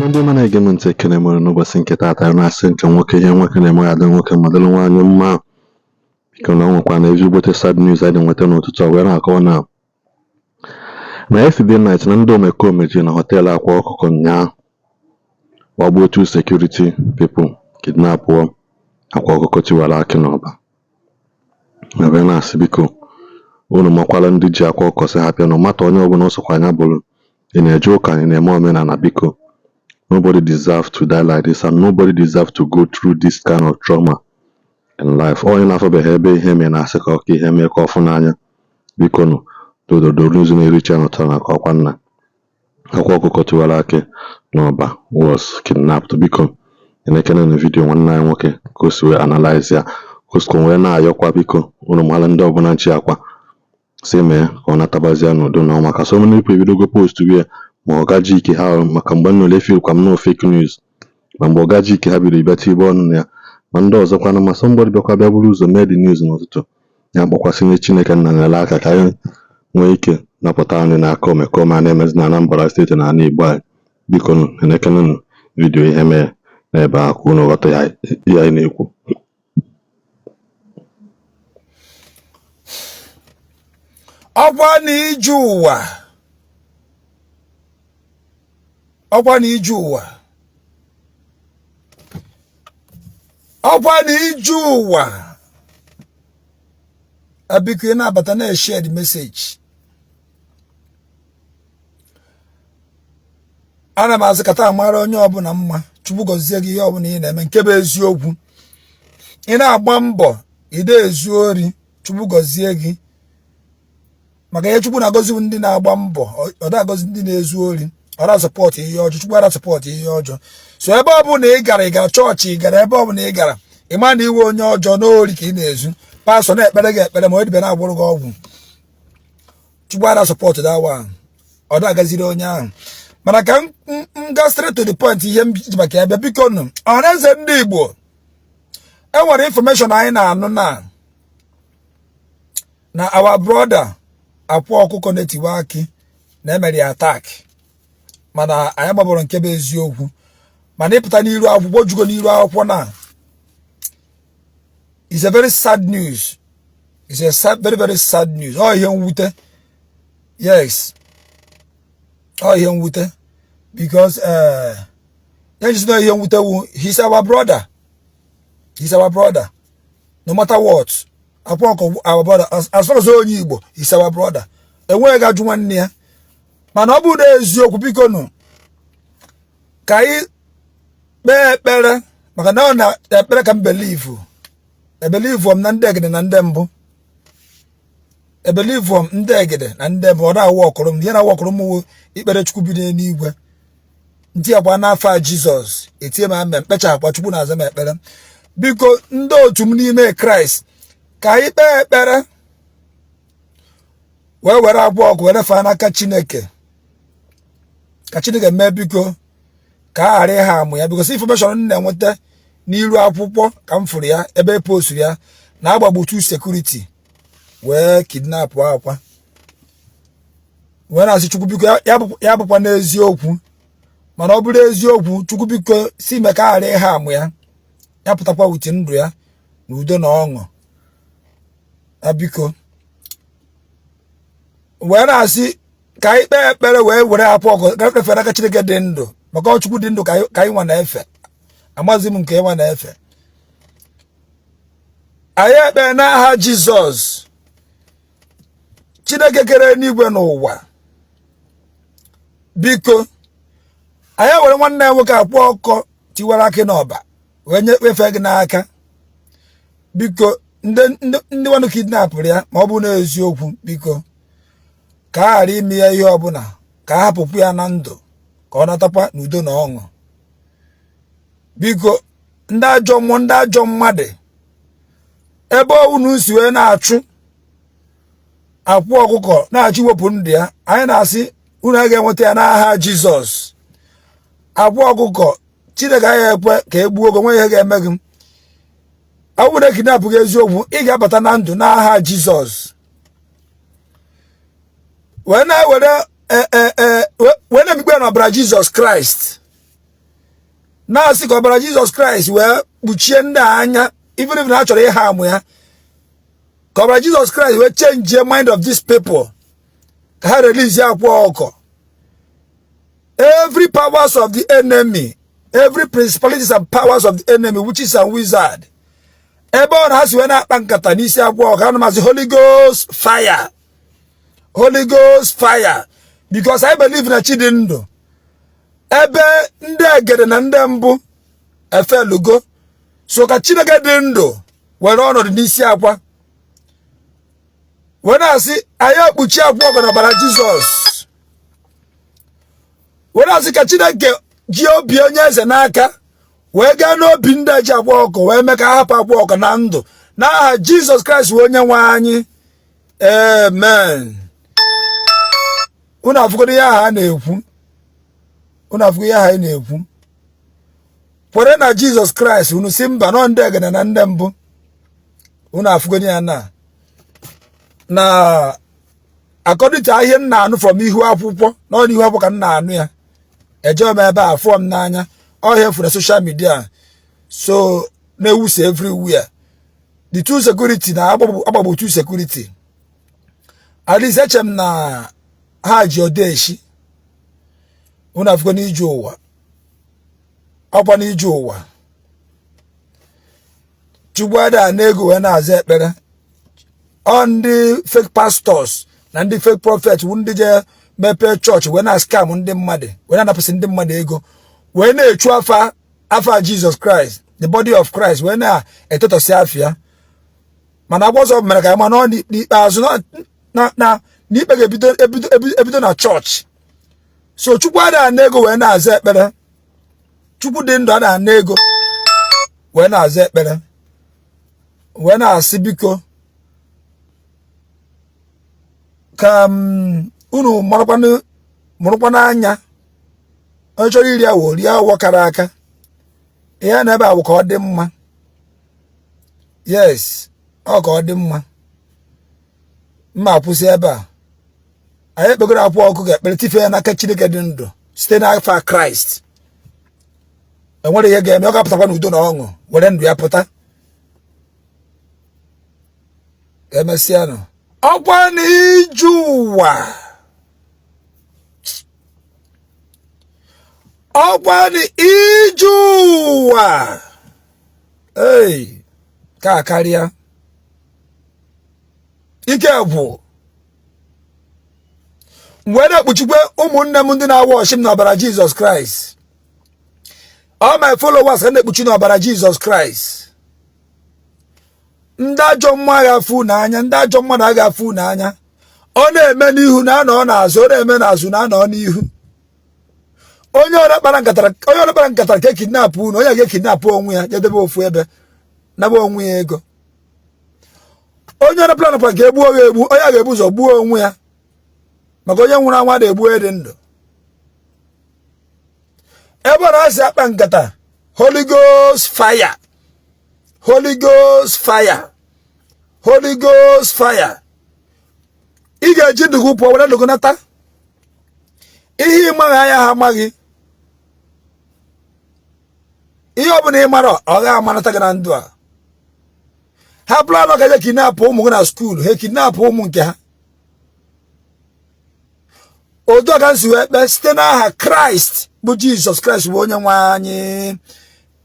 Ndị ọma na-ege m ntị, ekene m unu n'ụbọchị nke taata. Na-asị nke nwoke, ihe nwoke na-eme ya adị nwoke ma dịrị nwaanyị mma. Biko, na ọ nwekwa na ezigbote sad news anyị nweta n'ụtụtụ a wee na-akọwa na yesterday night na ndị omekome ji na hotel Akwa Ọkụkọ nyaa gbagbuo two security people, kidnapụọ Akwa Ọkụkọ Tiwara Akị n'Ọba. Na wee na-asị, biko, unu makwala ndị ji Akwa Ọkụkọ, sị ha bịa na mata onye ọbụla ọ sokwa anya bụrụ ị na-eje ụka, ị na-eme omenala. Biko, nobody deserve to die like this and nobody deserve to go through this kind of trauma in life. Onye na-afọbeghị ebe ihe mee na-asị ka ọka ihe mee ka ọ fụ n'anya. Biko nụ, dododo news na-ericha nụtara na ka ọkwa nna Akwa Ọkụkọ Tiwara Akị n'Ọba was kidnapped. Biko, elekere na video nwanne anyị nwoke ka o si wee analyze ya, ka o sikwa wee na-ayọkwa, biko, unu mara ndị ọbụla chi akwa si mee ka ọ natabazie n'udo na maka so many people ebidogo post ya ma ọ gaji ike ha, maka mgbe m nụrụ efeel kwa m no fake news, ma mgbe ọ gaji ike ha bidoro ịbịa tibe ọnụ na ya, ma ndị ọzọkwanụ, ma somebody bịakwa bịa buru ụzọ mee the news n'ụtụtụ ya, kpọkwasị Chineke nna nyere aka ka anyị nwee ike napụta anyị n'aka omekome a na-emezi na Anambra Steeti na ala Igbo anyị. Biko nụ, enekenenụ video ihe mee n'ebe ahụ ka unu ghọta ya ihe anyị na-ekwu. Ọkwa na ije ụwa, ọkwa na ije ụwa, ọkwa na ije ụwa. Biko, ị na-abata na-eshare the message. Ana m asị ka taa mara onye ọbụla mma. Chukwu gọzie gị ihe ọbụla ị na-eme nke bụ eziokwu. Ị na-agba mbọ, ị da ezu ori, Chukwu gọzie gị, maka ihe Chukwu na-agọzi ndị na-agba mbọ, ọ da agọzi ndị na-ezu ori, ọ da support ihe ọjọọ. Chukwu ada support ihe ọjọọ. So ebe ọ bụla ị gara, ị gara chọọchị, ị gara ebe ọ bụla ị gara, ị ma na iwe onye ọjọọ n'ori ka ị na-ezu, pastọ na-ekpere gị ekpere ma ọ dibịa na-agwọrọ gị ọgwụ, Chukwu ada support that one, ọ da agaziri onye ahụ. Mana ka m gaa straight to the point, ihe m ji maka ya bịa, biko nụ, Ọhaneze ndị Igbo, e nwere information anyị na-anụ na our brother Akwa Ọkụkọ na-etiwa akị na emere ya attack, mana anyị gbabọrọ nke bụ eziokwu. Mana ịpụta n'iru akwụkwọ jugo n'iru akwụkwọ na is a very sad news, is a sad, very very sad news. Ọ ihe mwute, yes, ọ ihe mwute, because ya jisi na ihe mwute wu he's our brother, he's our brother no matter what. Akwa Ọkụkọ our brother, as far as onye Igbo, he's our brother. Enweghị ga-ajụ nwanne ya. Mana ọ bụrụ na eziokwu, biko nụ, ka anyị kpee ekpere, maka na ọ na ekpere ka m believe. Ebelieve m na ndị egede na ndị mbụ, ebelieve m ndị egede na ndị mbụ. Ọ na-awụ ọkụrụ m, ihe na-awụ ọkụrụ m wụ ikpere Chukwu bi n'eluigwe ntị akwa n'afa Jizọs, etie m amen, kpechapụ, Chukwu na-aza m ekpere. Biko, ndị otu m n'ime Kraịst, ka anyị kpee ekpere wee were Akwa Ọkụ were faa n'aka Chineke, ka Chineke mee, biko, ka a ghara ịha amụ ya, because information m na-enweta n'iru akwụkwọ ka m fụrụ ya ebe e posturu ya na agbagbu two security wee kidnap Akwa, wee na-asị Chukwu biko, ya bụkwa n'eziokwu. Mana ọ bụrụ eziokwu, Chukwu biko si mee ka a ghara ịha amụ ya, ya pụtakwa with ndụ ya na udo na ọṅụ ya. Biko, wee na-asị ka anyị kpee ekpere wee were Akwa Ọkụ gafere aka Chineke dị ndụ, maka ọ Chukwu dị ndụ ka anyị nwa na-efe. Amazi m nke nwa na-efe. Anyị ekpe n'aha Jizọs. Chineke kere n'igwe n'ụwa, biko, anyị were nwanne ya nwoke Akwa Ọkụkọ Tiwara Akị n'Ọba wee nye gị n'aka. Biko, ndị nwanụ kidnapụrụ ya, ma ọ bụ na eziokwu, biko, ka a ghara ime ya ihe ọbụla, ka a hapụkwu ya na ndụ, ka ọ natakwa n'udo na ọṅụ. Biko, ndị ajọ mmụọ, ndị ajọ mmadụ, ebe unu si wee na-achụ Akwa Ọkụkọ, na-achọ iwepụ ndụ ya, anyị na-asị unu agaghị enweta ya n'aha Jizọs. Akwa Ọkụkọ, Chineke agaghị ekwe ka e gbuo gị, nwe ihe ga-eme gị. Ọ bụrụ na kidnap gị eziokwu, ị ga-abata na ndụ n'aha Jizọs. Wee na-ewere wee na-emikpe n'ọbara Jizọs Kraịst. Na-asị ka ọbara Jizọs Kraịst wee kpuchie ndị a anya, even if na ha chọrọ ịha amụ ya, ka ọbara Jizọs Kraịst wee change mind of these people, ka ha release Akwa Ọkụkọ. Every powers of the enemy, every principalities and powers of the enemy, witches and wizard, ebe ọ na ha si wee na-akpa nkata n'isi Akwa Ọkụkọ, ana m asị Holy Ghost fire, Holy Ghost fire, because I believe na chi dị ndụ. Ebe ndị egede na ndị mbụ efelugo, so ka Chineke dị ndụ were ọnọdụ n'isi Akwa, wee na-asị anyị ekpuchi Akwa Ọkụkọ n'ọbara Jizọs, wee na-asị ka Chineke ji obi onye eze n'aka wee gaa n'obi ndị eji Akwa Ọkụkọ, wee mee ka ha hapụ Akwa Ọkụkọ na ndụ, n'aha Jizọs Kraịst wee onye nwe anyị, amen. Unu afụgodo ihe ahụ a na-ekwu, unu afụgo ihe ahụ anyị na-ekwu. Kwere na Jizọs Kraịst, unu si mba nọ ndị egede na ndị mbụ. Unu afụgodo ya na according to ihe m na-anụ from ihu akwụkwọ, na ọ n'ihu akwụkwọ ka m na-anụ ya. Ejeghị m ebe a fụọ m n'anya ọhịa furu na social media, so na-ewusa everywhere. The two security na agbagbu two security, at least eche m na ha ji odeshi. Unu afụgo n'ije ụwa, ọkwa n'ije ụwa, Chukwu ada na ego wee na-aza ekpere. Ọ ndị fake pastors na ndị fake prophet wụ ndị je mepee chọọchị wee na-scam ndị mmadụ, wee na-anapụsị ndị mmadụ ego, wee na-echu afa afa Jizọs Kraịst, the body of Christ, wee na-etetọsị afịa. Mana akwụkwọ nsọ mere ka anyị ma na n'ikpeazụ na n'ikpe ga-ebido ebido na chọọchị. So Chukwu ada ana ego wee na-aza ekpere. Chukwu dị ndụ ada ana ego wee na-aza ekpere. Wee na-asị biko ka unu mụrụkwanụ anya. Onye chọrọ iri awọ rie awọ kara aka. Ihe na ebe awụ ka ọ dị mma. Yes, ọ ka ọ dị mma. Mma akwụsị ebe a. Anyị ekpegoro Akwa Ọkụkọ ekpere, tife ya n'aka Chineke dị ndụ site n'afa Kraịst. Enwere ihe ga-eme, ọ ga-apụtakwa n'udo na ọṅụ, were ndụ ya pụta. Emesịanụ. Ọkwa n'ije ụwa, ọkwa n'ije ụwa, ei ka karịa ike gwụ. Wee na-ekpuchikwe ụmụnne m ndị na-awatch m n'ọbara Jizọs Kraịst. All my followers ka na-ekpuchi n'ọbara Jizọs Kraịst. Ndị ajọ mmụọ agha afụ n'anya, ndị ajọ mmadụ agha afụ n'anya. Ọ na-eme n'ihu na anọ n'azụ, ọ na-eme n'azụ na anọ n'ihu. Onye ọra kpara nkatara, onye ọra kpara nkatara ka ekidnapụ unu, onye ga-ekidnapụ onwe ya jedebe ofu ebe naba onwe ya ego. Onye ọra plan kwa ka egbuo ya egbu, onye a ga-ebu ụzọ gbuo onwe ya, maka onye nwụrụ anwụ na-egbu onye dị ndụ. Ebe ọ na-asị akpa nkata, Holy Ghost fire, Holy Ghost fire, Holy Ghost fire. Ị ga-eji ndụ gị pụọ were ndụ gị nata. Ihe ị maghị anya ha amaghị. Ihe ọ bụla ị mara ọ gaghị amanata gị na ndụ a. Ha plan ka je kidnap ụmụ gị na school, ha kidnap ụmụ nke ha. Otu a ka m si wee kpee site n'aha Kraịst bụ Jizọs Kraịst bụ onye nwe anyị,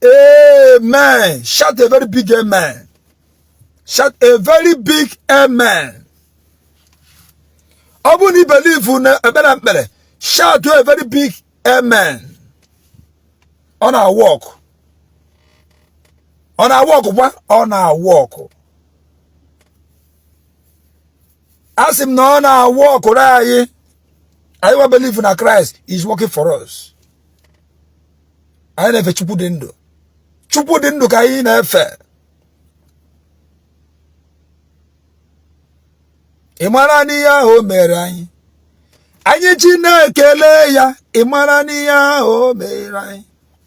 amen. Shout a very big amen. Shout a very big amen. Ọ bụrụ na ị believe na ekpere mkpere, shout a very big amen. Ọ na-awork, ọ na-awork kwa, ọ na-awork. A sị m na ọ na-aworkụrụ anyị. Anyị wa believe na Christ is working for us. Anyị na-efe Chukwu dị ndụ. Chukwu dị ndụ ka anyị na-efe. Ị mara n'ihe ahụ o mere anyị, anyị ji na-ekele ya. Ị mara n'ihe ahụ o mere anyị,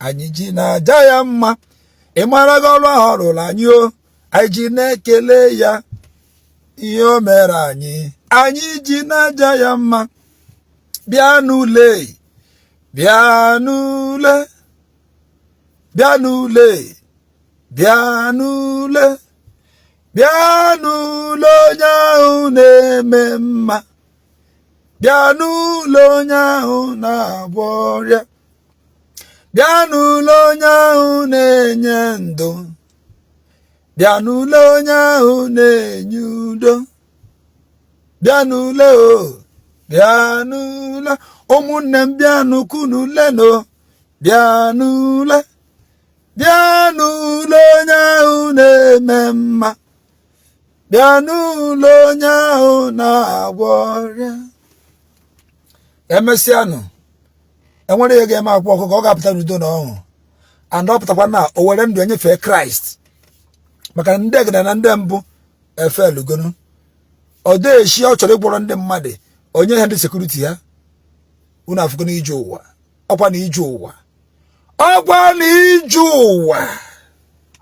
anyị ji na-aja ya mma. Ị mara gị ọrụ ahụ ọ rụrụ anyị o, anyị ji na-ekele ya. Ihe o mere anyị, anyị ji na-aja ya mma. Bịa n'ule, bịa n'ule. Bịanụle, bịanụle, bịanụle onye ahụ na-eme mma. Bịanụle onye ahụ na-agwọ ọrịa. Bịanụle onye ahụ na-enye ndụ. Bịanụle onye ahụ na-enye udo. Bịanụle o, bịanụle. Ụmụnne m, bịanụ kunu leno. Bịanụle, bịanụle onye ahụ na-eme mma. Bịanụle onye ahụ na-agwọ ọrịa. Emesịanụ, enwere ihe ga-eme Akwa Ọkụkọ, ọ ga-apụta n'udo na ọṅụ. And ọ pụtakwa na o were ndụ enyefee Kraịst, maka na ndị egede na ndị mbụ efelugonu. Ọ deeshi ọ chọrọ ịgwọrọ ndị mmadụ, onye ha ndị security ya. Unu afụgo na ije ụwa, ọkwa na ije ụwa, ọkwa na ije ụwa.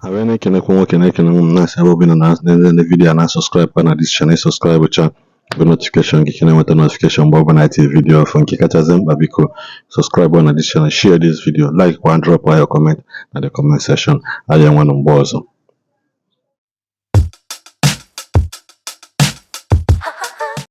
Ha wee na-ekenekwa nwoke, na-ekene m, na-asị ebe ọbụla na na video na subscribe kwa na this channel. Subscribe cha bụ notification gị ka na-enweta notification mgbe ọbụla anyị video ọfụ. Nke kachasị mkpa, biko subscribe na this channel, share this video, like kwa, drop your comment na the comment section. Anyị enwenụ mgbe ọzọ.